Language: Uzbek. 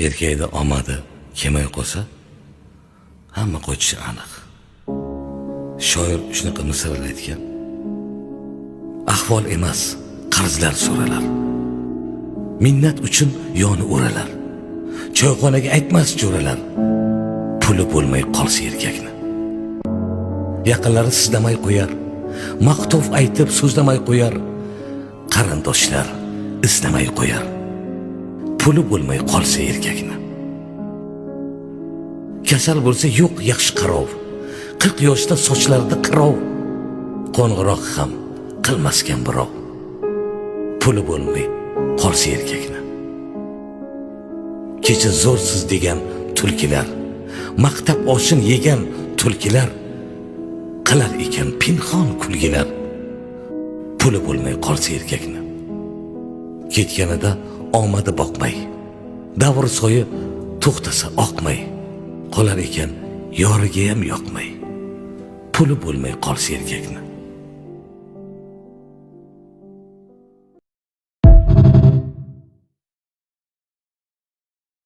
Erkakda omadi kelmay qolsa, hamma qochishi aniq. Shoir shunaqa misralar aytgan: ahvol emas, qarzlar so'ralar, minnat uchun yoni o'ralar, choyxonaga aytmas jo'ralar, puli bo'lmay qolsa erkakni. Yaqinlari sizlamay qo'yar, maqtov aytib so'zlamay qo'yar, qarindoshlar izlamay qo'yar, puli bo'lmay qolsa erkakni. Kasal bo'lsa yo'q yaxshi qarov, 40 yoshda sochlarida qirov, qo'ng'iroq ham qilmaskan birov, puli bo'lmay qolsa erkakni. Kecha zo'rsiz degan tulkilar, maqtab oshin yegan tulkilar, qilar ekan pinhon kulgilar, puli bo'lmay qolsa erkakni. Ketganida omadi boqmay, davr soyi to'xtasa oqmay, qolar ekan yoriga ham yoqmay, puli bo'lmay qolsa erkakni.